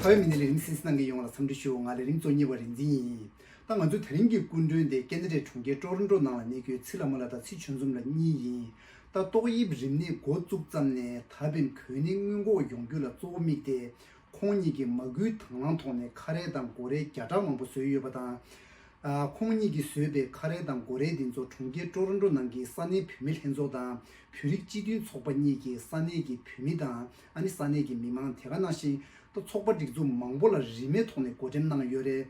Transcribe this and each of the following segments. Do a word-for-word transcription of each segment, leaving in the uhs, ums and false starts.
བོད་མི་ནས་ལས་རིམ་གསན་གཟིགས་གནང་མཁན་ཡོངས་ལ་འཚམས་འདྲི་ཞུ། ང་ལས་རིམ་གཙོ་གཉེར་བ་རིག་འཛིན་ཡིན། ད་ང་ཚོའི་དེ་རིང་གི་སྐུ་མགྲོན་དེ་ཁེ་ན་ཌའི་གྲོང་ཁྱེར་ཀྲོ་རོན་ཀྲོ་ནང་ལ་གནས་འཁོད་ཚེ་ལྷ་མོ་ལགས་དང་ཚེ་ཆོས་འཛོམས་ལགས་གཉིས་ཡིན། ད་ཏོག་དབྱིབས་རིམས་ནད་འགོ་བཙུགས་ཙམ་ནས་ད་ཕན་གོ་གནས་སྔོན་འགོག་ཡོང་རྒྱུ་ལ་གཙོ་བོ་དམིགས་ཏེ། ཁོང་གཉིས་ཀྱིས་མ་སྐུལ་དང་བླངས་ཐོག་ནས་ཁ་རས་དང་སྒོ་རས་བརྒྱ་ཕྲག་མང་པོ་བཟོས་ཡོད་པ་དང་། ཨ། ཁོང་གཉིས་ཀྱིས་བཟོས་པའི་ཁ་རས་དང་སྒོ་རས་འདི་ཚོ་གྲོང་ཁྱེར་ཀྲོ་རོན་ཀྲོ་ནང་གི་ས་གནས་བུད་མེད་ལྷན་ཚོགས་དང་བོད་རིགས་སྤྱི་མཐུན་ཚོགས་པ་གཉིས་ཀྱིས་ས་གནས་ཀྱི་བོད་མི་དང་ཨ་ནི་ས་གནས་ཀྱི་མི་མང་དེ་ག་ནང་བཞིན་ད་ཚོགས་པ་སྒྲིག་འཛུགས་མང་པོ་ལ་རིན་མེད་ཐོག་ནས་བགོ་བགྲེམས་གནང་ཡོད་རེད།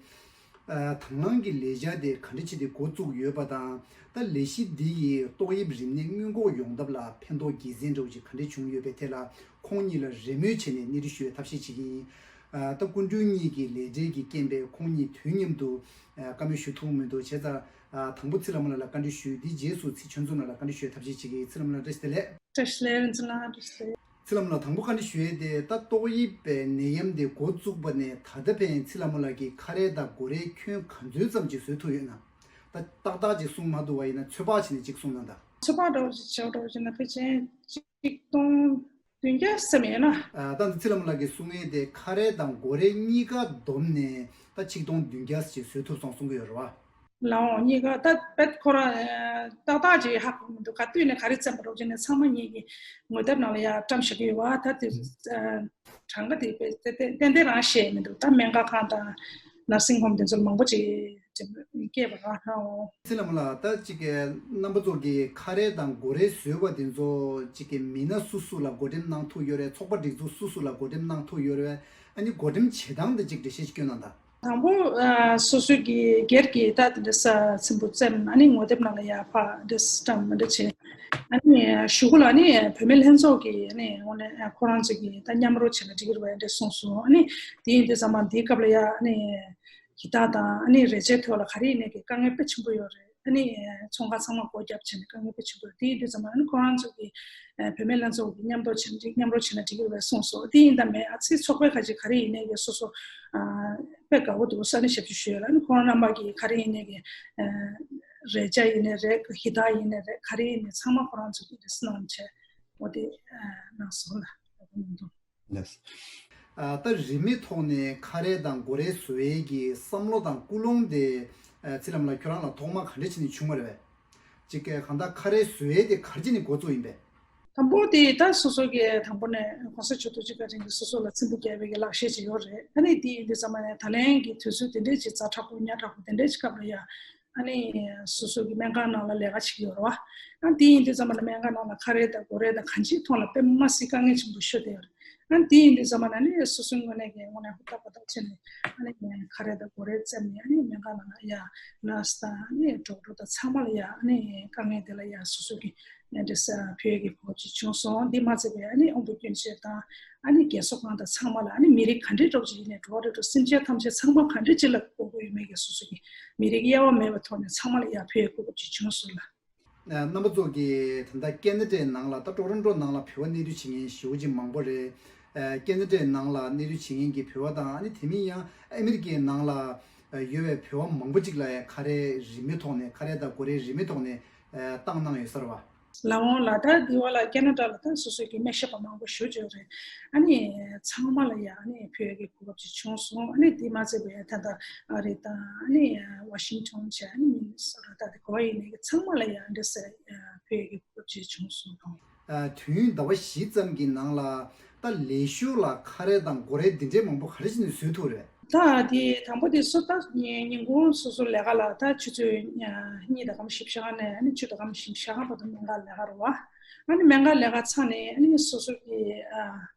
ཨ། དང་བླངས་ཀྱི་ལས་འཆར་དེ་ག་འདྲ་བྱས་ཏེ་འགོ་བཙུགས་ཡོད་པ་དང་། ད་ལས་གཞི་འདི་ཡིས་ཏོག་དབྱིབས་རིམས་ནད་སྔོན་འགོག་ཡོང་ཐབས་ལ་ཕན་ཐོགས་དགེ་མཚན་འདྲ་བོ་ཞིག་ག་འདྲ་བྱུང་ཡོད་པའི་ཐད་ལ་ཁོང་གཉིས་ལ་རེས་མོས་བྱས་ནས་གནས་འདྲི་ཞུ་བའི་ཐབས་ཤེས་བྱེད་ཀྱི་ཡིན། ཨ། ད་སྐུ་མགྲོན་གཉིས་ཀྱི་ལས་བྲེལ་གྱི་རྐྱེན་པས་ཁོང་གཉིས་དུས་མཉམ་དུ་ཨ། བཀའ་མོལ་ཞུ་ཐུབ་མི་འདུག་བྱས་ཙང་། ཨ། དང་པོ་ཚེ་ལྷ་མོ་ལགས་ལ་བཀའ་འདྲི་ཞུས། དེའི་རྗེས་སུ་ཚེ་ཆོས་འཛོམས་ལགས་ལ་བཀའ་འདྲི་ཞུ་བའི་ཐབས་ཤེས་བྱེད་ཀྱི་ཡིན། ཚེ་ལྷ་མོ་ལགས་བཀྲ་ཤིས་བདེ་ལེགས། བཀྲ་ཤིས་བདེ་ལེགས། རིན་ཆེན་ལགས་བཀྲ་ཤིས་བདེ་ལེགས། ཚེ་ལྷ་མོ་ལགས། དང་པོ་བཀའ་འདྲི་ཞུ་ཡས་དེ་ད་ཏོག་དབྱིབས་པའི་ནད་ཡམས་དེ་འགོ་བཙུགས་པ་ནས་ད་ལྟ་ཕན་ཚེ་ལྷ་མོ་ལགས་ཀྱིས་ཁ་རས་དང་སྒོ་རས་ཁྱོན་ག་ཚོད་ཙམ་ཅིག་བཟོས་ཐུབ་ཡོད་ན། ད་ཏག་ཏག་ཅིག་གསུང་མ་ཐུབ་པ་ཡིན་ན་ཚོད་དཔག་བྱས་ནས་ཅིག་གསུང་གནང་དང་། ཚོད་དཔག་འདྲ་བོ་ཞིག་བྱས་འདྲ་བོ་ཞིག་ན་ཕལ་ཆེར་ཆིག་སྟོང་བདུན་བརྒྱ་ཙམ་ཡོད་ན། ཨ། ད་ཚེ་ལྷ་མོ་ལགས་ཀྱིས་གསུང་ཡས་དེ་ཁ་རས་དང་སྒོ་རས་གཉིས་ཀ་བསྡོམས་ནས་ད་ཆིག་སྟོང་བདུན་བརྒྱ་ཅིག་བཟོས་ཐུབ་སོང་གསུང་གི་ཡོད་རེད་བ། ལའོ་གཉིས་ཀ་ད་དཔེ་ཁོ་རང་ཏག་ཏག་ཅིག་ཧ་གོ་མི་འདུག་ག་དུས་ནས་ག་རེ་བཙེམ་པ་རོགས་བྱས་ནས་ཚང་མ་ངེད་ཀྱི་ངོ་དེབ་ནང་ལ་ཡར་བཀྲམ་བཞག་གི་ཡོད་བ། ད་དེ་གྲངས་ཀ་དེ་དཔེ་ཏན་ཏན་རང་ཤེས་མི་འདུག་ད་སྨན་ཁང་ཁང་དང་ནར་སིང་ཧོམ་དེ་ཚོར་མང་པོ་ཅིག་སྐྱེས་པ་རང་ཧ་འོ། ཚེ་ལྷ་མོ་ལགས། ད་ཅིག་གི་རྣམ་པ་ཚོ་གི་ཁ་རས་དང་སྒོ་རས་བཟོས་པ་དེ་ཚོ་ཅིག་གི་མི་སྣ་སུ་སུ་ལ་བགོ་བགྲེམས་གནང་ཐུབ་ཡོད་རེད། ཚོགས་པ་སྒྲིག་འཛུགས་སུ་སུ་ལ་བགོ་བགྲེམས་གནང་ཐུབ་ཡོད་རེད། ཨ་ནི་བགོ་བགྲེམས་བྱེད་སྟངས་དེ་ཅིག་འགྲེལ་བཤད་ཅིག་སྐྱོན་གནང་དང་། དང་པོ། ཨ། སོ་སོའི་གི་སྒེར་གྱི་ད་དེ་འདྲ་ས་ཚེམ་བུ་བཙེམ། ཨ་ནི་ངོ་དེབ་ནང་ལ་ཡར་ཕར་འདྲ་བཀྲམ་མི་འདྲ་བྱས། ཨ་ནི་གཞུག་གུ་ལ་ཨ་ནི་བུད་མེད་ལྷན་ཚོགས་ཀྱི་ཨ་ནི་དངོས་གནས་ཁོ་རང་ཚོ་གི་ད་མཉམ་རོགས་བྱས་ན་འགྲིག་གི་རེད་པ་འདྲ་གསུངས་སོང་། ཨ་ནི་དེ་ཡིན་དུས་ཙམ་པ་འདིའི་སྐབས་ལ་ཡ་ཨ་ནི་ཡི་དྭགས་དང་ཨ་ནི་རས་ཆའི་ཐོག་ལ་ག་རེ་ཡིན་ནའི་གི་དཀའ་ངལ་དཔེ་ཆེན་པོ་ཡོད་རེད། ཨ་ནི་ཚོང་ཁང་ཚང་མ་སྒོ་བརྒྱབ་བྱས་ནས་དཀའ་ངལ་དཔེ་ཆེན་པོ་རེད། དེ་ཡིན་དུས་ཙམ་པ་ཨ་ནི་ཁོ་རང་ཚོ་གི་བུད་མེད་ལྷན་ཚོགས་ཀྱི་མཉམ་དུ་བྱེད་འགྲིག་མཉམ་རོགས་བྱས་ན་འགྲིག་གི་རེད་པས་གསུངས་སོང་། དེ་ཡིན་དང་མེད་ཨ་ཚེ་ཚོགས་པའི་ཁ་ཅིག་ག་རེ་ཡིན་ནའི་གི་སོ་སོ་དཔེ་དགའ་པོ་འདུག་ས་ནི་ཞབས་ཕྱི་ཞུ་ཡ་ལ། ཨ་ནི་ཁོ་རང་རྣམ་པ་གི་ག་རེ་ཡིན་ནའི་གི་རས་ཆ་ཡིན་ནའི་རེད། ཡི་དྭགས་ཡིན་ནའི་རེད། ག་རེ་ཡིན་ནའི་ཚང་མ་ཁོ་རང་ཚོ་གི་རེས་གནང་བྱས་འོ་དེ་གནང་སོང་ལ། ལགས། ཨ། ད་རིན་མེད་ཐོག་ནས་ཁ་རས་དང་སྒོ་རས་བཟོ་ཡས་ཀྱི་བསམ་བློ་དང་ཀུན་སློང་དེ། ཨ། ཚེ་ལྷ་མོ་ལགས་ཁྱོད་རང་ལ་ཐོག་མ་ག་འདྲ་བྱས་ནས་བྱུང་བ་རེད་པས། ཅིག་གང་ལྟར་ཁ་རས་བཟོ་ཡས་དེ་ག་རེ་བྱས་ནས་འགོ་བཙུགས་ཡིན་པས། དང་པོ་དེ་ད་སོ་སོ་གི་དང་པོ་ནས་གོང་ས་མཆོག་ཐུགས་རྗེ་བཀའ་དྲིན་གྱིས་སོ་སོ་ལ་ཚེམ་བུ་རྒྱག་པའི་གི་ལག་ཤེས་ཅིག་ཡོད་རེད། ཨ་ནི་དེ་ཡིན་དུས་ཙམ་པ་ནས་ད་ལན་གྱི་དུས་ཚོད་དེ་འདྲས་ཅིག་ཛ་དྲག་པོ་ཉག་དྲག་པོ་དེ་འདྲས་ཅིག་སྐབས་ལ་ཡ། ཨ་ནི་སོ་སོ་གི་སྨན་ཁང་ནང་ལ་ལས་ཀ་བྱེད་ཀྱི་ཡོད་རེད་བ། ཨ་དེ་ཡིན་དུས་ཙམ་པ་ལ་སྨན་ཁང་ནང་ལ་ཁ་རས་དང་སྒོ་རས་དང་གང་ཅིའི་ཐོག་ལ་དཔེ་མ་སྲིད་དཀའ་ངལ་ཆེན་པོ་ཤོར་བསྡད་ཡོད་རེད། ཨ་དེ་ཡིན་དུས་ཙམ་པ་ལ་ནི་སོ་སོའི་ངོས་ནས་ཀྱི་དངོས་གནས་ཧུར་ཐག་ཧུར་ཐག་བྱས་ནས་ཨ་ནི་ཁ་རས་དང་སྒོ་རས་བཙེམ་ནས་ཨ་ནི་སྨན་ཁང་ནང་ལ་ཡ་ནར་སི་དང་ཨ་ནི་ཌོག་ཊར་དང་ཚང་མ་ལ་ཡ་ཨ་ནི་དཀའ་ངལ་དེ་ལ་ཡ་སོ་སོ་གི་ཨ་འདྲ་ས་ཕུལ་ཡས་ཀྱི་གོ་སྐབས་ཅིག་བྱུང་སོང་། འདི་མ་ཚད་པའི་ཨ་ནི་དབང་པོ་སྐྱོན་ཅན་དང་ཨ་ནི་རྒས་གསོ་ཁང་དང་ཚང་མ་ལ་ཨ་ནི་མི་རིགས་ག་འདྲའི་འདྲ་བོ་ཅིག་ཡིན་ནའི་འགྲོ་བ་རིགས་དྲུག་སེམས་ཅན་ཐམས་ཅད་ཚང་མ་ག་འདྲའི་ཅིག་ལ་དགོས་མཁོ་ཡོད་མེད་ཀྱི་སོ་སོ་གི་མི་རིགས་དབྱེ་བ་མེད་པའི་ཐོག་ནས་ཚང་མ་ལ་ཡར་ཕུལ་ཡས་གོ་སྐབས་ཅིག་བྱུང་སོང་ལ། ཨ། རྣམ་པ་ཚོ་གིས་ད་ལྟ་ཁེ་ན་ཌའི་ནང་ལ་ད་ཊོ་རོན་ཊོ་ནང་ལ་བོད་པ་གནས་སྡོད་བྱེད་མཁན་ཞེ་པོ་ཅིག་མང་པོ་རེད། ཨ། ཁེ་ན་ཌའི་ནང་ལ་གནས་སྡོད་བྱེད་མཁན་གྱི་བོད་པ་དང་ཨ་ནི་དེ་མིན་ཡང་ཨ་མི་རི་ཀའི་ནང་ལ་ཡོད་པའི་བོད་པ་མང་པོ་ཅིག་ལ་ཡང་ཁ་རས་རིན་མེད་ཐོག་ནས་ཁ་རས་དང་སྒོ་རས་རིན་མེད་ཐོག་ནས་བཏང་གནང་ཡོད་ས་རེད་བ། ལགས་འོང་ལགས། ད་འདི་བ་ལ་ཁེ་ན་ཌ་ལ་ད་སོ་སོའི་གི་སྨན་ཞབས་པ་མང་པོ་ཞེ་པོ་ཅིག་ཡོད་རེད། ཨ་ནི་ཚང་མ་ལ་ཡ་ཨ་ནི་ཕུལ་ཡས་ཀྱི་གོ་སྐབས་ཅིག་བྱུང་སོང་། ཨ་ནི་དེ་མ་ཚད་པའི་ད་ལྟ་ཨ་རི་དང་ཨ་ནི་ཝ་ཤིང་ཊོན་བྱས་ཨ་ནི་མི་ནི་སོ་ཊ་ད་དེ་ག་བ་ཡིན་ནའི་གི་ཚང་མ་ལ་ཡ་འདྲ་ས་ཕུལ་ཡས་ཀྱི་གོ་སྐབས་ཅིག་བྱུང་སོང་། ཨ། དུས་ཡུན་ཟླ་བ་བཞི་ཙམ་གྱི་ནང་ལ་ད་ལས་ཞོར་ལ་ཁ་རས་དང་སྒོ་རས་འདི་འདྲའི་མང་པོ་ག་རེ་བྱས་ནས་བཟོས་ཐུབ་རེད། ད་དེ་དང་པོ་དེ་སུ་ད་ཉིན་ཉིན་གུང་སོ་སོ་ལས་ཀ་ལ་ད་ཆུ་ཚོད་གཉིས་དང་སྐར་མ་བཞི་བཅུ་ཞེ་ལྔ་ནས་ཨ་ནི་བཅུ་དང་སྐར་མ་བཞི་བཅུ་ཞེ་ལྔ་བར་དུ་སྨན་ཁང་ལས་ཀ་རེད་བ། ཨ་ནི་སྨན་ཁང་ལས་ཀ་ཚར་ནས་ཨ་ནི་སོ་སོ་གི་ཨ་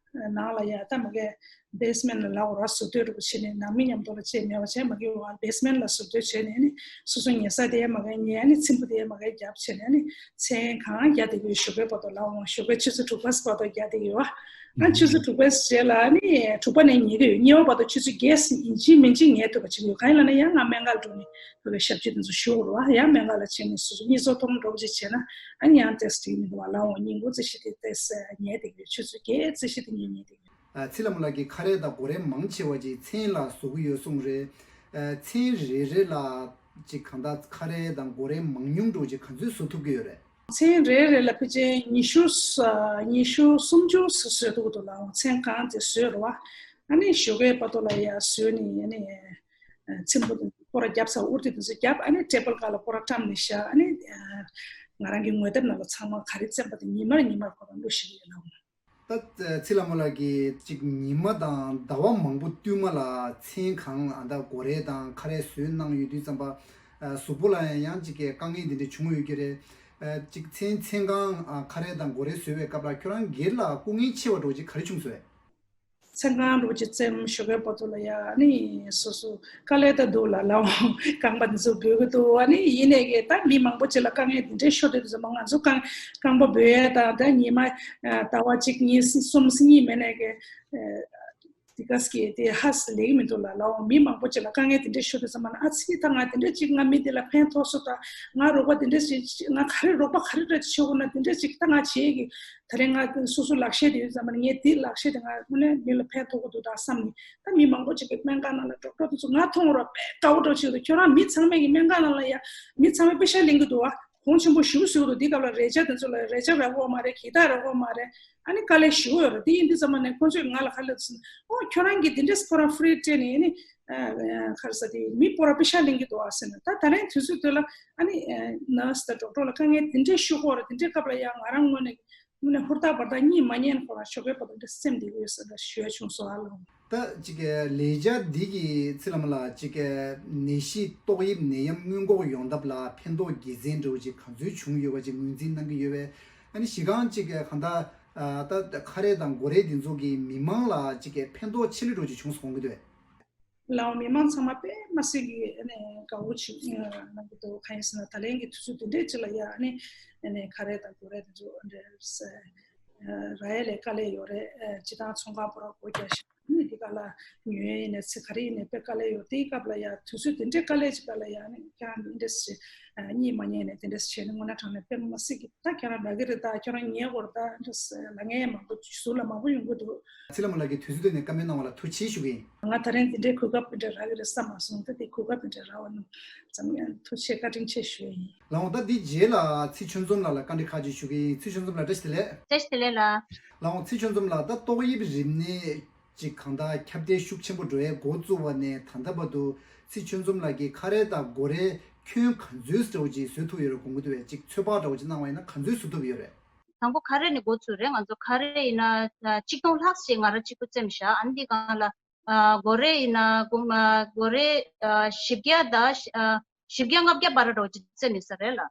ནང་ལ་ཡ་ད་མ་གི་བེ་སི་མེན་ཊི་ལ་ལབ་དགོས་རེད་བ། ཟུར་སྡོད་འདྲ་པོ་བྱས་ནས་ནང་མི་མཉམ་དུ་ལ་བྱས་མེད་པ་བྱས་མ་གི་བ་བེ་སི་མེན་ཊི་ལ་ཟུར་སྡོད་བྱས་ནས་ཨ་ནི་སོ་སོ་ཉལ་ས་དེ་ཡ་མ་གི་ཉལ། ཨ་ནི་ཚེམ་བུ་དེ་ཡ་མ་གི་རྒྱབ་བྱས་ནས་ཨ་ནི་མཚན་གང་རྒྱག་བསྡད་ཀྱི་ཡོད། ཞོགས་པའི་བར་དུ་ལབ་འོང་། ཞོགས་པའི་ཆུ་ཚོད་དྲུག་པ་བར་དུ་རྒྱག་བསྡད་ཀྱི་ཡོད་བ། ཨ་ཆུ་ཚོད་དྲུག་པའི་རྗེས་ལ་ཨ་ནི་དྲུག་པ་ནས་ཉལ་གི་ཡོད། ཉལ་བ་བར་དུ་ཆུ་ཚོད་བརྒྱད་ཡིན་གཅིག་མིན་གཅིག་ཉལ་ཐུབ་པ་བྱེད་ཀྱི་ཡོད། གང་ཡིན་ལབ་ན་ཡང་ང་སྨན་ཁང་འགྲོ་ནས་ཕ་གི་ཞབས་ཕྱི་དེ་ཚོ་ཞུ་དགོས་རེད་བ། ཡང་སྨན་ཁང་ལ་ཕྱིན་ནས་སོ་སོ་གཉིད་སོ་ཐོག་མ་འདྲ་པོ་ཅིག་བྱས་ན་ཨ་ནི་ཡང་ཏོག་ཙམ་འགྲིག་མི་འདུག་བ། ལབ་འོང་། ཉིན་གུང་རྩེ་ཤི་དེ་ཏོག་ཙམ་ཉལ་བསྡད་ཀྱི་ཡོད། ཆུ་ཚོད་བརྒྱད་རྩེ་ཤི་དེ་ཉལ་ཉལ་བསྡད་ཀྱི་ཡོད། ཨ། ཚེ་ལྷ་མོ་ལགས་ཀྱིས་ཁ་རས་དང་སྒོ་རས་མང་ཆེ་བ་ཅིག་མཚན་ལ་བཟོ་གི་ཡོད་གསུངས་རེད། ཨ། མཚན་རེ་རེ་ལ་ཅིག་གང་ལྟར་ཁ་རས་དང་སྒོ་རས་མང་ཉུང་འདྲ་པོ་ཅིག་ག་ཚོད་བཟོ་ཐུབ་ཀྱི་ཡོད་རེད། མཚན་རེ་རེ་ལ་ཕལ་ཆེར་ཉི་ཤུ་ཉི་ཤུ་སུམ་ཅུ་ཙམ་བཟོ་ཐུབ་ཀྱི་འདུག་ལབ་འོང་། མཚན་གང་དེ་བཟོས་རེད་བ། ཨ་ནི་ཞོགས་ཀའི་བར་དུ་ལ་ཡ་བཟོས་ནས་ཨ་ནི་ཚེམ་བུ་དེ་སྐོར་ར་བརྒྱབ་ཚར། དབུར་ཏི་དེ་ཚོ་བརྒྱབ། ཨ་ནི་ཊེ་བལ་སྒང་ལ་སྐོར་ར་བཀྲམ་ནས་བཞག། ཨ་ནི་ང་རང་གི་ངོ་དེབ་ནང་ལ་ཚང་མ་ག་རེ་བཙེམས་པ་དེ་ཉི་མར་ཉི་མར་ཁོ་རང་བླུགས་བཞག་གི་ཡོད་ལགས། ད་ཚེ་ལྷ་མོ་ལགས་ཀྱིས་ཅིག་ཉི་མ་དང་ཟླ་བ་མང་པོ་བསྟུད་མ་ལ་མཚན་གང་ཨ་ད་སྒོ་རའི་དང་ཁ་རས་བཟོས་གནང་ཡོད་དུས་ཙམ་པ། གཟུགས་པོ་ལ་ཡང་ཡང་ཅིག་གི་དཀའ་ངལ་འདི་འདྲ་བྱུང་ཡོད་ཀྱི་རེད། ཅིག་མཚན་མཚན་གང་ཁ་རས་དང་སྒོ་རས་བཟོས་པའི་སྐབས་ལ་ཁྱོད་རང་སྒེར་ལ་སྐུ་ངལ་ཆེ་བ་འདྲ་བོ་ཅིག་ག་རེ་བྱུང་སོང་བས། མཚན་གང་འདྲ་བོ་ཅིག་བཙེམ་ཞོགས་ཀའི་བར་དུ་ལ་ཡ་ཨ་ནི་སོ་སོ་དཀའ་ལས་ད་འདུག་ལ་ལའོ། རྐང་པ་འདི་ཚོ་འབུད་གི་འདུག། ཨ་ནི་ཡིན་ནས་གི་ད་མི་མང་པོ་ཅིག་ལ་དཀའ་ངལ་འདི་འདྲའི་ཤོར་དུས་ཙམ་པ་ང་ཚོ་རྐང་རྐང་པ་འབུད་ཡས་དང་ད་ཉི་མ་ཟླ་བ་གཅིག་གཉིས་གསུམ་གཉིས་མེད་ནས་གི་དེ་ག་སྐད་དེ་ཧ་སི་ལེགས་མི་འདུག་ལ་ལའོ། མི་མང་པོ་ཅིག་ལ་དཀའ་ངལ་དེ་འདྲ་ཤོར་དུས་ཙམ་པ་ན་ཨ་ཙི་ད་ང་དེ་འདྲ་ཅིག་ང་མི་དེ་ལ་ཕན་ཐོགས་སོ། ད་ང་རོགས་པ་དེ་འདྲ་ཅིག་ང་ག་རེ་རོགས་པ་ག་རེ་འདྲ་ཅིག་བྱེད་དགོས་ན་དེ་འདྲ་ཅིག་ད་ང་བྱེད་ཀྱི། ད་རེས་ང་སོ་སོ་ལག་ཤེས་དེ་ཡོད་ཙམ་པ་ན་ངས་དེ་ལག་ཤེས་དེ་ང་དངོས་གནས་མི་ལ་ཕན་ཐོགས་ཀྱི་འདུག་ད་བསམ་ནས། ད་མི་མང་པོ་ཅིག་གི་སྨན་ཁང་ནང་ལ་ཌོག་ཊར་དེ་ཚོ་ང་མཐོང་ར་དཔེ་དགའ་བོ་འདྲ་ཅིག་འདུག། ཁྱོད་རང་མི་ཚང་མས་ཀྱི་སྨན་ཁང་ནང་ལ་ཡ་མི་ཚང་མས་པེ་ཤ་ལེན་གྱི་འདུག་བ། གོང་ཆེན་པོ་ཞེ་པོ་བཟོས་འདུག། འདི་སྐབས་ལ་རས་ཆ་དེ་ཚོ་ལ་རས་ཆ་རག་གི་མ་རེད། གྱི་དག་རག་གི་མ་རེད། ཨ་ནི་དཀའ་ལས་ཞེ་པོ་ཡོད་རེད། དེ་ཡིན་དུས་ཙམ་པ་ནས་ཁོང་ཚོས་ང་ལ་ག་རེ་ལབ་ཟེར་ན། ཨོ་ཁྱོད་རང་གིས་འདི་འདྲས་ཁོ་རང་ཧྥི་རི་སྤྲད་ནས་ཨ་ནི་ཨ་ག་རེ་ཟེར། དེ་མི་སྤོ་ར་པེ་ཤ་ལེན་གྱི་འདུག་ཨ་ཟེར་ན། ད་ད་རིང་དུས་ཚོད་དེ་ལ་ཨ་ནི་ནར་སི་དང་ཌོག་ཊར་ལ་དཀའ་ངལ་དེ་འདྲས་ཞུ་གི་ཡོད་རེད། དེ་འདྲའི་སྐབས་ལ་ཡང་ང་རང་ངོས་ནས་ངོས་ནས་ཧུར་ཐག་འབར་ཐག་གཉིད་མ་ཉལ་ཁོ་རང་ཞོགས་པའི་བར་དུ་འདྲ་སེམས་བདེ་གི་ཡོད་ཟེར་འདྲ་ཞུ་ཡ་བྱུང་སོང་ཨ་ལགས། ད་ཅིག་གི་ལས་འཆར་འདི་གིས་ཚེ་ལྷ་མོ་ལགས་ཅིག་གི་ནད་གཞི་ཏོག་དབྱིབས་ནད་ཡམས་སྔོན་འགོག་ཡོང་ཐབས་ལ་ཕན་ཐོགས་དགེ་མཚན་འདྲ་བོ་ཅིག་ག་ཚོད་བྱུང་ཡོད་པ་ཅིག་ངོས་འཛིན་གནང་གི་ཡོད་པས། ཨ་ནི་གཞི་རྐང་ཅིག་གི་གང་ལྟར་ཨ་ད་ཁ་རས་དང་སྒོ་རས་འདི་ཚོ་གིས་མི་མང་ལ་ཅིག་གི་ཕན་ཐོགས་ཆེ་ལེ་འདྲ་བོ་ཅིག་བྱུང་སོང་གི་འདུག། ལའོ། མི་མང་ཚང་མ་དཔེ་མ་སྲིད་ཀྱི་ཨ་ནི་དགའ་བོ་ཅིག་གནང་གི་འདུག། གང་ཡིན་ཟེར་ན་ད་ལན་གྱི་དུས་ཚོད་འདི་འདྲས་ཅིག་ལ་ཡ་ཨ་ནི་ཨ་ནི་ཁ་རས་དང་སྒོ་རས་འདི་ཚོ་འདྲ་རག་ཡ་ལས་དཀའ་ལས་ཡོད་རེད། སྤྱི་བཏང་ཚོང་ཁང་པོ་ར་སྒོ་རྒྱག་ཤག། ཨ་ནི་འདི་ག་ལ་ཉོ་ཡ་ཡིན་ནའི་ཚེ་ག་རེ་ཡིན་ནའི་དཔེ་དཀའ་ལས་ཡོད། དེའི་སྐབས་ལ་ཡ་དུས་ཚོད་འདི་འདྲའི་དཀའ་ལས་ཅིག་ག་ལ་ཡ་ཨ་ནི་ཁྱེད་རང་འདི་འདྲས་ཅིག་གཉིད་མ་ཉལ་ནས་དེ་འདྲས་བྱས་ནས་དངོས་གནས་དྲང་གནས་དཔེ་མ་སྲིད་ཀྱི། ད་ཁྱེད་རང་རག་གི་རེད། ད་ཁྱེད་རང་ཉལ་དགོས་རེད། ད་འདྲ་ལ་ངས་མང་པོ་ཟུར་ལ་མང་པོ་ཡོང་གི་འདུག། ཚེ་ལྷ་མོ་ལགས་ཀྱིས་དུས་ཚོད་བཏོན་ནས་བཀའ་མོལ་གནང་བ་ལ་ཐུགས་རྗེ་ཆེ་ཞུ་གི་ཡིན། ང་ད་རིང་འདི་འདྲའི་གོ་སྐབས་འདི་འདྲ་རག་གི་རེད་བསམ་མ་སོང་། ད་དེ་གོ་སྐབས་འདི་འདྲ་རག་པ་ནི་ཙམ་ཡང་ཐུགས་རྗེ་བཀའ་དྲིན་ཆེ་ཞུ་ཡིན། ལགས་འོང་། ད་འདི་རྗེས་ལ་ཚེ་ཆོས་འཛོམས་ལགས་ལ་བཀའ་འདྲི་ཁག་ཅིག་ཞུ་གི་ཡིན། ཚེ་ཆོས་འཛོམས་ལགས་བཀྲ་ཤིས་བདེ་ལེགས། བཀྲ་ཤིས་བདེ་ལེགས་ལགས། ལགས་འོང་། ཚེ་ཆོས་འཛོམས་ལགས། ད་ཏོག་དབྱིབས་རིམས་ནད་ཅིག་གང་ལྟར་ཁྱབ་གདལ་ཤུགས་ཆེན་པོ་འགྲོ་ཡའི་འགོ་བཙུགས་པ་ནས་ད་ལྟ་བར་དུ་ཚེ་ཆོས་འཛོམས་ལགས་ཀྱིས་ཁ་རས་དང་སྒོ་རས་ཁྱོན་ག་ཚོད་འདྲ་བོ་ཅིག་བཟོ་ཐུབ་ཡོད་རེད། དགོངས་ཀྱི་འདུག་བས། ཅིག་ཚོད་དཔག་འདྲ་བོ་ཅིག་གནང་བ་ཡིན་ན་ག་ཚོད་བཟོ་ཐུབ་ཡོད་རེད། དང་པོ་ཁ་རས་ནས་འགོ་ཚུགས་རེད། ང་ཚོ་ཁ་རས་ཡིན་ན་ཨ་གཅིག་སྟོང་ལྷག་ཅིག་ང་རང་གཅིག་པུ་བཙེམས་བཞག། ཨ་ནི་འདི་སྒང་ལ་ཨ་སྒོ་རས་ཡིན་ན་སྒོ་ཨ་སྒོ་རས་ཨ་བཞི་བརྒྱ་དང་ཨ་བཞི་བརྒྱ་ལྔ་བརྒྱ་བར་འདྲ་བོ་ཅིག་བཙེམས་ཡོད་ས་རེད་ལགས།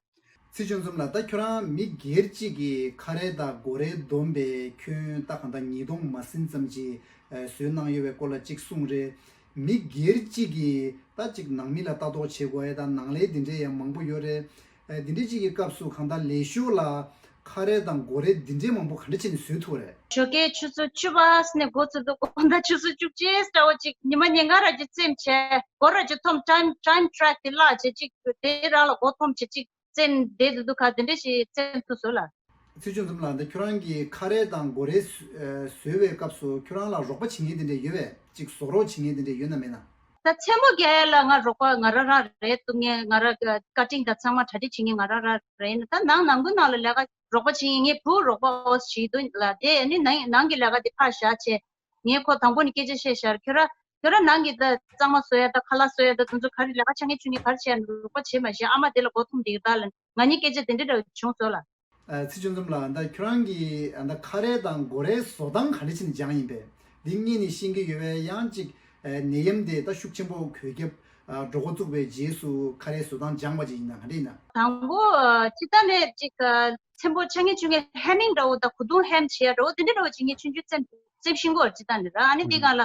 ཚེ་ཆོས་འཛོམས་ལགས། ད་ཁྱོད་རང་མི་སྒེར་གཅིག་གིས་ཁ་རས་དང་སྒོ་རས་བསྡོམས་པའི་ཁྱོན་ད་གང་ལྟར་ཉིས་སྟོང་མ་ཟིན་ཙམ་ཅིག་ཨ་བཟོས་གནང་ཡོད་པའི་སྐོར་ལ་གཅིག་གསུངས་རེད། མི་སྒེར་གཅིག་གིས་ད་ཅིག་ནང་མི་ལ་ལྟ་རྟོག་བྱེད་དགོས་ཡ་དང་ནང་ལས་འདི་འདྲའི་ཡང་མང་པོ་ཡོད་རེད། ཨ་འདི་འདྲའི་ཅིག་གི་སྐབས་སུ་གང་ལྟར་ལས་ཞོར་ལ་ཁ་རས་དང་སྒོ་རས་འདི་འདྲའི་མང་པོ་ག་འདྲ་བྱས་ནས་བཟོས་ཐུབ་རེད། ཞོགས་ཀའི་ཆུ་ཚོད་བཅུ་པ་ནས་འགོ་ཚུགས་འདུག། དགོང་དག་ཆུ་ཚོད་བཅུ་གཅིག་འདྲ་བོ་ཅིག་ཉི་མ་ཉིན་གང་ར་ཅིག་བཙེམས་བྱས། སྒོ་ར་ཅིག་འཐོམ། ཊའིམ་ཊའིམ་ཊེག་དེ་བརླག་བྱས། ཅིག་དེ་རང་ལ་སྒོ་འཐོམ་བྱས། ཅིག་བཙེམས་བསྡད་དུ་འདུག་ག། དེ་འདྲ་ཞིག་བཙེམས་ཐུབ་སོང་ལགས། ཚེ་ཆོས་འཛོམས་ལགས། འདི་ཁྱོད་རང་གིས་ཁ་རས་དང་སྒོ་རས་བཟོ་བའི་སྐབས་སུ་ཁྱོད་རང་ལ་རོགས་པ་བྱེད་མཁན་དེ་འདྲ་ཡོད་པས། ཅིག་བཟོ་རོགས་བྱེད་མཁན་དེ་འདྲ་ཡོད་ན་མེད་ན། ད་མཚན་མོ་རྒྱག་ཡ་ལ་ང་རོགས་པ་ང་རང་རང་རེད། འདུག་ངས་ང་རང་ཀ་ཊིང་དང་ཚང་མ་གྲ་སྒྲིག་བྱེད་མཁན་ང་རང་རང་རེད། ད་ནང་ནང་ཁུལ་ནང་ལ་ལས་ཀ་རོགས་པ་བྱེད་མཁན་ངའི་བུ་རོགས་པ་ཨོ་བྱེད་འདུག་ལ། དེ་ནི་ནང་ནང་གི་ལས་ཀ་དེ་ཕར་བཞག་བྱས། ངས་ཁོ་དང་པོ་ནས་སྐད་ཆ་བཤད་ཤར། ཁྱོད་ར་ཁྱོད་ར་ནང་གི་ད་གཙང་མ་བཟོ་ཡ་ད་ཁ་ལག་བཟོ་ཡ་ད་དེ་ཚོ་ག་རེ་ལས་ཀ་ཆ་ངེས་ཆུ་ངེས་ག་རེ་བྱས་ཡ་རོགས་པ་བྱེད་མ་ཤེས། ཨ་མ་དེ་ལ་མགོ་འཐོམ་བསྡད་ཀྱི་ད་ལ་ང་གཉིས་སྐད་ཆ་དེ་འདྲ་འདྲ་བྱུང་སོང་ལ། ཨ་ཚེ་ཆོས་འཛོམས་ལགས། ད་ཁྱོད་རང་གིས་ཨ་ད་ཁ་རས་དང་སྒོ་རས་བཟོ་སྟངས་ག་འདྲ་བྱས་ནས་སྦྱངས་ཡིན་པས། འདི་སྔོན་ནས་ཤེས་ཀྱི་ཡོད་པས། ཡང་ཅིག་ཨ་ནད་ཡམས་དེ་ད་ཤུགས་ཆེན་པོ་འགོས་ཁྱབ་ཨ་འགྲོ་འགོ་བཙུགས་པའི་རྗེས་སུ་ཁ་རས་བཟོ་སྟངས་སྦྱངས་པ་ཅིག་ཡིན་ན་ག་འདྲ་ཡིན་ན། དང་པོ་ཨ་སྤྱིར་བཏང་ནས་ཅིག་ཨ་མཚན་པོ་ཆ་ངེས་ཆུ་ངེས་ཧེམ་མིང་འདྲ་བོ་དང་གོས་ཐུང་ཧེམ་བྱེད་ཡ་འདྲ་བོ་དེ་འདྲ་འདྲ་བོ་ཅིག་ངས་ཆུང་ཆུང་བཙེམས་བཙེམས་ཤེས་ཀྱི་ཡོད་རེད། སྤྱིར་བཏང་ནས་ར། ཨ་ནི་འདི་སྒང་ལ།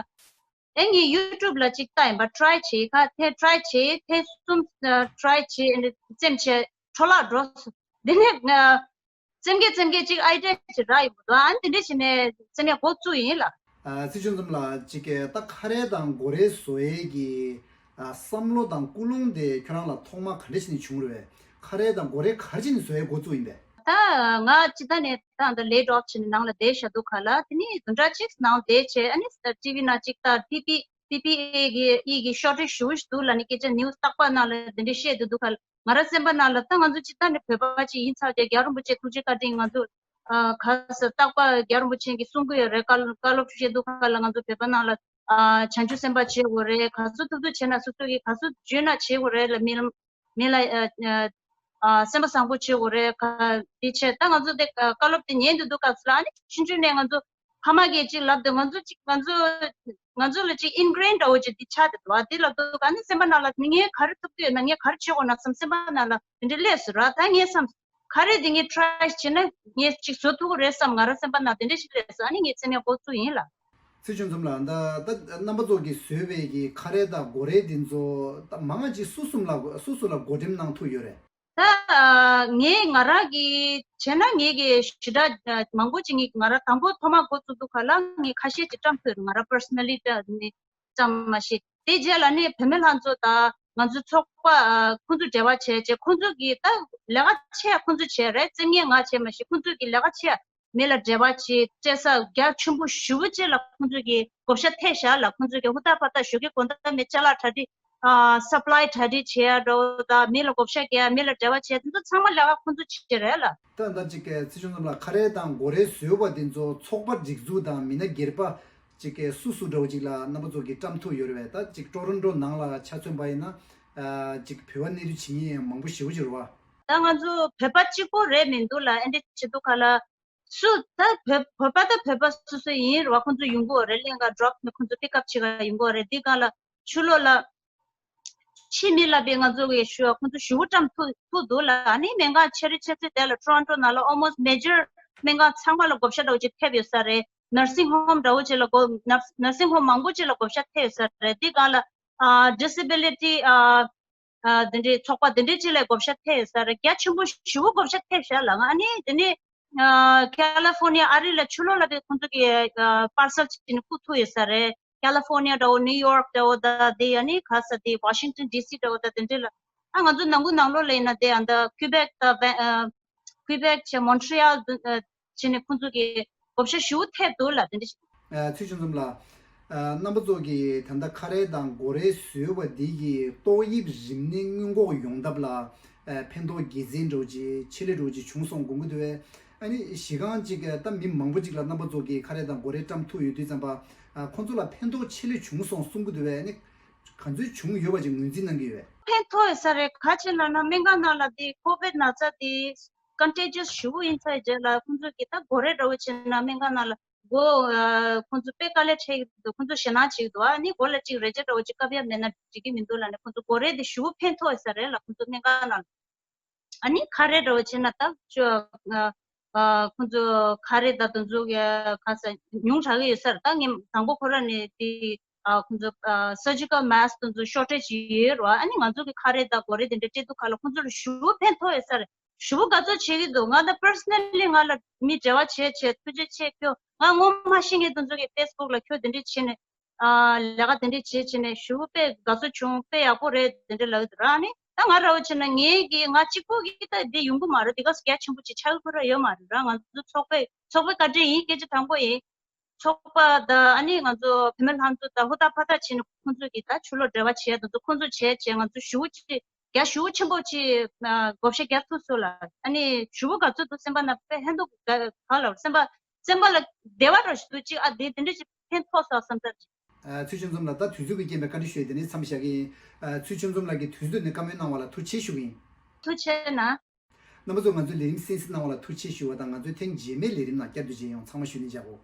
ཨེ་ངས་ཡུ་ཊུབ་ལ་ཅིག་ལྟ་ཡིན་པ། ཊི་རའི་བྱས། ཁ་ཐེངས་ཊི་རའི་བྱས། ཐེངས་གསུམ་ཨ་ཊི་རའི་བྱས། ཨ་ནི་བཙེམས་བྱས་འཕྲོ་བརླག་འགྲོ་སོང་། དེ་ནས་ཨ་བཙེམ་གེ་བཙེམ་གེ་ཅིག་ཨའི་ཌི་ཡ་ཅིག་རག་ཡོང་གི་འདུག། ཨ་ནི་དེ་འདྲ་བྱས་ནས་བཙེམ་ཡ་འགོ་བཙུགས་ཡིན་ལགས། ཨ་ཚེ་ཆོས་འཛོམས་ལགས། ཅིག་གི་ད་ཁ་རས་དང་སྒོ་རས་བཟོ་ཡས་ཀྱི་ཨ་བསམ་བློ་དང་ཀུན་སློང་དེ་ཁྱོད་རང་ལ་ཐོག་མ་ག་འདྲ་བྱས་ནས་བྱུང་རེད་པས། ཁ་རས་དང་སྒོ་རས་ག་རེ་བྱས་ནས་བཟོ་ཡས་འགོ་བཙུགས་ཡིན་པས། ད་ང་སྤྱིར་བཏང་ནས་ད་ལྟ་ལེ་ཌི་ཨོཕ་བྱས་ནས་ནང་ལ་བསྡད་བཞག་འདུག་ག་ལ། དེ་ནས་བདུན་ཕྲག་གཅིག་ནང་བསྡད་བྱས། ཨ་ནི་ཊི་ཝི་ནང་ཅིག་ལྟ། པི་པི་པི་པི་ཨེ་གི་ཨི་གི་ཤོར་ཊེཇ་ཞེ་པོ་ཞིག་འདུག་ལབ་ནས་སྐད་ཆ་ནིའུ་སི་རྟག་པར་ནང་ལ་དེ་འདྲ་བཤད་བསྡད་འདུག་ག་ལ། ང་རང་སེམས་པ་ནང་ལ་ད་ང་ཚོ་སྤྱིར་བཏང་ནས་བོད་པ་ཅིག་ཡིན་ཚར་བྱས། རྒྱལ་བ་རིན་པོ་ཆེ་ཐུགས་རྗེ་བཀའ་དྲིན། ང་ཚོ་ཨ་ག་ཟེར་རྟག་པར་རྒྱལ་བ་རིན་པོ་ཆེ་གིས་གསུང་གི་ཡོད་རེད། བཀའ་སློབ་བཀའ་སློབ་བྱས་འདུག་ག་ལ། ང་ཚོ་བོད་པ་ནང་ལ། ཨ་བྱང་ཆུབ་སེམས་དཔའ་བྱེད་དགོས་རེད། ག་ཚོད་ཐུབ་ཐུབ་བྱས་ན་སོ་སོ་གིས་ག་ཚོད་འཇོན་ན་བྱེད་དགོས་རེད་ལ། མི་ལ་མི་ལ་ཨ་ཨ་སེམས་པ་བཟང་པོ་བྱེད་དགོས་རེད། ག་འདི་བྱས་ད་ང་ཚོ་དེ་བཀའ་སློབ་དེ་ཉན་དུ་འདུག་སྐབས་ལ་ཨ་ནི་ཆུང་ཆུང་ནས་ང་ཚོ་ཕ་མ་གིས་ཅིག་ལབ་དུས་ང་ཚོ་ཅིག་ང་ཚོ་ང་ཚོ་ལ་ཅིག་ཨིན་གྷི་རེན་འདྲ་བོ་ཅིག་འདི་ཆགས་བསྡད་འདུག་ཨ་འདི་ལབ་དུས་ཨ་ནི་སེམས་པ་ནང་ལ་ངས་ག་རེ་ཐུབ་ཀྱི་ཡོད་ན། ངས་ག་རེ་བྱེད་དགོས་ན་བསམ་སེམས་པ་ནང་ལ་དེ་འདྲ་སླེབས་སོང་ར། ད་ངས་བསམ། ག་རེ་དེ་ངས་ཊ་རའི་བྱས་ན་ངས་ཅིག་བཟོ་ཐུབ་ཀྱི་རེད་བསམ། ང་རང་སེམས་པ་ནང་དེ་འདྲ་ཞིག་སླེབས་སོང་། ཨ་ནི་ངས་ཚེ་ནས་འགོ་བཙུགས་ཡིན་ལ། ཚེ་ཆུང་འཛོམས་ལགས། ད་ད་རྣམ་པ་ཚོ་གིས་བཟོས་པའི་གི་ཁ་རས་དང་སྒོ་རས་འདི་ཚོ་ད་མང་ང་ཅིག་སུ་གསུམ་ལ་སུ་སུ་ལ་བགོ་འགྲེམས་གནང་ཐུབ་ཡོད་རེད། ད་ངས་ང་རང་གིས་བྱས་ན་ངས་གི་ཞེ་དྲག་མང་པོ་ཅིག་ངས་ང་རང་དང་པོ་ཐོག་མར་འགོ་བཙུགས་དུས་ག་ལ་ངས་ཁ་ཤས་ཅིག་བཀྲམ་ཐུབ་ཡོད། ང་རང་པར་སོ་ནལ་ལི་ཊི་ནས་ཙམ་མ་ཤེས། དེ་རྗེས་ལ་ནི་བུད་མེད་ལྷན་ཚོགས་དང་ང་ཚོའི་ཚོགས་པ་ཨ་ཁོང་ཚོ་འབྲེལ་བ་བྱས་བྱས་ཁོང་ཚོ་གིས་ད་ལས་ཀ་ཆེ་ཡ་ཁོང་ཚོ་བྱས་རེད། རྩེད་མཁན་ང་བྱས་མ་ཤེས། ཁོང་ཚོ་གིས་ལས་ཀ་ཆེ་ཡ་མི་ལ་འབྲེལ་བ་བྱས་སྤྲད་ས་རྒྱ་ཆེན་པོ་ཞེ་པོ་ཅིག་ལ་ཁོང་ཚོ་གིས་བགོ་བཤའ་ཐེབས་བཞག་ལ། ཁོང་ཚོ་གིས་ཧུར་ཐག་ཕར་ཐག་ཞོགས་ཀས་དགོང་དག་མི་ཅ་ལག་གྲ་སྒྲིག་ཨ་སབ་ལའི་གྲ་སྒྲིག་བྱས་ཡ་འདྲ་བོ་དང་མི་ལ་བགོ་བཤའ་རྒྱག་ཡ་མི་ལ་འབྲེལ་བ་བྱས་དེ་ཚོ་ཚང་མ་ལས་ཀ་ཁོང་ཚོ་བྱས་རེད་ལ། ད་ད་ཅིག་ཚེ་ཆུང་རྣམས་ལ་ཁ་རས་དང་སྒོ་རས་བཟོས་པ་འདི་ཚོ་ཚོགས་པ་སྒྲིག་འཛུགས་དང་མི་སྣ་སྒེར་པ་ཅིག་གིས་སུ་སུ་འདྲ་བོ་ཅིག་ལ་རྣམ་པ་ཚོ་གིས་བཀྲམ་ཐུབ་ཡོད་རེད་པས། ད་ཅིག་ཊོ་རོན་ཊོ་ནང་ལ་ཆ་མཚོན་པ་ཡིན་ན་ཨ་ཅིག་བོད་པ་གནས་སྡོད་བྱེད་མཁན་མང་པོ་ཞེ་པོ་ཅིག་རེད་པ། ད་ང་ཚོ་བོད་པ་གཅིག་པོ་རེད་མི་འདུག་ལ། ཨེ་འདྲ་བྱེད་དུས་ག་ལ་སུ་ད་བོད་བོད་པ་ད་བོད་པ་སོ་སོ་ཡིན་རེད་པ། ཁོང་ཚོ་ཡོང་གི་ཡོད་རེད། གླིང་ག་ཌོབ་ནས་ཁོང་ཚོ་པིག་ཨབ་བྱེད་ག་ཡོང་གི་ཡོད་རེད། འདི་ག་ལ་ཕྱི་ལོགས་ལ་ཕྱི་མི་ལ་བས་ང་ཚོ་གི་ཞུ་བ་ཁོང་ཚོ་ཞེ་པོ་བཀྲམ་ཐུབ་ཐུབ་འདུག་ལ། ཨ་ནི་སྨན་ཁང་ཆེ་རིགས་ཆེ་ཚོད་དེ་ལ་ཊོ་རོན་ཊོ་ནང་ལ་ཨོལ་མོ་སི་མེ་ཇར་སྨན་ཁང་ཚང་མ་ལ་བགོ་བཤའ་འདྲ་བོ་ཅིག་ཐེབས་ཡོད་ས་རེད། ནར་སིང་ཧོམ་འདྲ་བོ་ཅིག་ལ་བགོ་ནར་ནར་སིང་ཧོམ་མང་པོ་ཅིག་ལ་བགོ་བཤའ་ཐེབས་ཡོད་ས་རེད། འདི་སྒང་ལ་ཨ་ཌི་སེ་བི་ལི་ཊི་ཨ་ཨ་འདི་འདྲའི་ཚོགས་པ་འདི་འདྲའི་ཅིག་ལ་བགོ་བཤའ་ཐེབས་ཡོད་ས་རེད། རྒྱ་ཆེན་པོ་ཞེ་པོ་བགོ་བཤའ་ཐེབས་ཤག་ལ། ཨ་ནི་འདི་ནི་ཨ་ཀ་ལི་ཧྥོར་ནི་ཡ་ཨ་རི་ལ་ཕྱི་ལོགས་ལ་བས་ཁོང་ཚོ་གི་ཨ་པར་སལ་བྱས་ནས་བསྐུར་ཐུབ་ཡོད་ས་རེད། ཀ་ལི་ཧྥོར་ནི་ཡ་འདྲ་བོ་ནིའུ་ཡོག་འདྲ་བོ་ད་དེ་ཡ་ནི་ག་ས་དེ་ཝ་ཤིང་ཊོན་ཌི་སི་འདྲ་བོ་ད་དེ་འདྲ་ལ། ཨ་ང་ཚོ་ནང་ཁུལ་ནང་ལོགས་ལ་ཡིན་ན་དེ་ཨ་ད་ཁུ་བེག་ད་ཝེ་ཨ་ཁུ་བེག་བྱས་མོན་ཊི་རི་ཡལ་བྱས་ནས་ཁོང་ཚོ་གི་བགོ་བཤའ་ཞེ་པོ་ཐེབས་འདུག་ལ་དེ་འདྲ་ཞིག་ཨ་ཚུལ་ཁྲིམས་འཛོམས་ལགས། ཨ་རྣམ་པ་ཚོ་གིས་ད་ལྟ་ཁ་རས་དང་སྒོ་རས་བཟོས་པ་འདི་གིས་ཏོག་དབྱིབས་རིམས་ནད་སྔོན་འགོག་ཡོང་ཐབས་ལ་ཨ་ཕན་ཐོགས་དགེ་མཚན་འདྲ་བོ་ཅིག་ཆེད་ལས་འདྲ་བོ་ཅིག་བྱུང་སོང་དགོངས་ཀྱི་འདུག་པས། ཨ་ནི་གཞི་རྐང་ཅིག་ད་མི་མང་པོ་ཅིག་ལ་རྣམ་པ་ཚོ་གིས་ཁ་རས་དང་སྒོ་རས་བཀྲམ་ཐུབ་ཡོད་དུས་ཙམ་པ་ཨ་ཁོང་ཚོ་ལ་ཕན་ཐོགས་ཆེད་ལས་བྱུང་སོང་གསུང་གི་འདུག་པས། ཨ་ནི་ག་ཚོད་བྱུང་ཡོད་པ་ཅིག་ངོས་འཛིན་གནང་གི་ཡོད་པས། ཕན་ཐོགས་ཡོད་ས་རེད། ག་ཅི་ལབ་ན་སྨན་ཁང་ནང་ལ་དེ་ཀོ་བིད་ན་ཚ་དེ་ཀོན་ཊེ་ཇི་ཡས་ཞེ་པོ་ཡིན་ཚར་རྗེས་ལ་ཁོང་ཚོ་གིས་ད་སྒོ་རས་འདྲ་བོ་བྱས་ན་སྨན་ཁང་ནང་ལ་སྒོ་ཨ་ཁོང་ཚོ་དཔེ་དཀའ་ལས་འཕྲད་ཀྱི་འདུག་ཁོང་ཚོ་ཞེད་སྣང་བྱེད་ཀྱི་འདུག་ཨ་ནི་སྒོ་ལ་ཅིག་རས་ཆ་འདྲ་བོ་ཅིག་བཀབ་ཡ་མེད་ན་འགྲིག་གི་མི་འདུག་ལབ་ནས་ཁོང་ཚོ་སྒོ་རས་དེ་ཞེ་པོ་ཕན་ཐོགས་ཡོད་ས་རེད་ལ། ཁོང་ཚོ་སྨན་ཁང་ནང་ལ་ཨ་ནི་ཁ་རས་འདྲ་བོ་བྱས་ན་ད་ཅོ་ཨ་ཨ་ཁོང་ཚོ་ཁ་རས་ད་དུང་ཚོ་ག་ས་ཉུང་དྲགས་ཀྱི་ཡོད་ས་རེད། ད་ངས་དང་པོ་ཁོ་རང་ནས་དེ་ཨ་ཁོང་ཚོ་ཨ་སར་ཇི་ཀལ་མཱསི་དེ་ཚོ་ཤོར་ཊེ་ཇི་ཡོད་རེད་བ། ཨ་ནི་ང་ཚོ་གི་ཁ་རས་དང་སྒོ་རས་དེ་འདྲ་སྤྲད་དུས་ག་ལ་ཁོང་ཚོ་ལ་ཞེ་པོ་ཕན་ཐོགས་ཡོད་ས་རེད། ཞེ་པོ་དགའ་ཚོར་བྱེད་ཀྱི་འདུག་ང་ད་པར་སོ་ནལ་ལི་ང་ལ་མི་འབྲེལ་བ་བྱས་བྱས་ཐུགས་རྗེ་ཆེ། ཁྱོད་ང་ངོ་མ་ཤེས་མཁན་དེ་ཚོ་གི་ཕེ་སི་བུག་ལ་ཁྱོད་དེ་འདྲ་བྱས་ནས་ཨ་ལས་ཀ་དེ་འདྲ་བྱས་བྱས་ནས་ཞེ་པོ་དཔེ་དགའ་ཚོར་བྱུང་། དཔེ་ཡག་པོ་རེད་དེ་འདྲ་ལབ་ཀྱི་འདུག་ཨ་ནི་ད་ང་འདྲ་བོ་བྱས་ན་ངའི་གི་ང་གཅིག་པོ་གིས་ད་འདི་ཡོང་གི་མ་རེད། འདི་ག་ས་གལ་ཆེན་པོ་ཅིག་ཆགས་ཀྱི་ཁོ་རང་ཡོད་མ་རེད་ར། ང་ཚོ་ཚོགས་པའི་ཚོགས་པའི་བཀའ་དྲིན་ཡིན། སྐད་ཆ་དྲང་པོ་ཡིན། ཚོགས་པ་དང་ཨ་ནི་ང་ཚོ་བུད་མེད་ལྷན་ཚོགས་དང་ཧུར་ཐག་ཕར་ཐག་བྱས་ནས་ཁོང་ཚོ་གིས་ད་ཕྱི་ལོགས་འབྲེལ་བ་བྱས་དང་ཚོ་ཁོང་ཚོ་བྱས་བྱས་ང་ཚོ་ཞེ་པོ་ཅིག་རྒྱ་ཞེ་པོ་ཆེན་པོ་ཅིག་ཨ་བགོ་བཤའ་རྒྱག་ཐུབ་སོང་ལ། ཨ་ནི་ཞེ་པོ་དགའ་ཚོར་འདུག་སེམས་པ་ནང་དཔེ་ཧན་ཐོག་ག་ག་ལ་སེམས་པ་སེམས་པ་ལ་བདེ་བ་འདྲ་ཞིག་འདུག་ཅིག་ཨ་དེ་དེ་འདྲ་ཞིག་ཕན་ཐོགས་སོང་བསམ་ཚར་ཅིག་ཨ་ཚུལ་ཁྲིམས་འཛོམས་ལགས། ད་དུས་ཚོད་ཀྱི་རྐྱེན་པས་བཀའ་འདྲི་ཞུ་ཡས་དེ་ནས་མཚམས་བཞག་གི་ཡིན། ཨ་ཚུལ་ཁྲིམས་འཛོམས་ལགས་ཀྱིས་དུས་ཚོད་ནས་བཀའ་མོལ་གནང་བ་ལ་ཐུགས་རྗེ་ཆེ་ཞུ་གི་ཡིན། ཐུགས་རྗེ་གནང་། རྣམ་པ་ཚོ་ང་ཚོའི་ལས་རིམ་གསན་གཟིགས་གནང་བ་ལ་ཐུགས་རྗེ་ཆེ་ཞུ་བ་དང་། ང་ཚོའི་ཐེངས་རྗེས་མའི་ལས་རིམ་ནང་བསྐྱར་དུ་མཇལ་ཡོང་། ཚང་མ་བཞུགས་གནས་བཞག་གོ།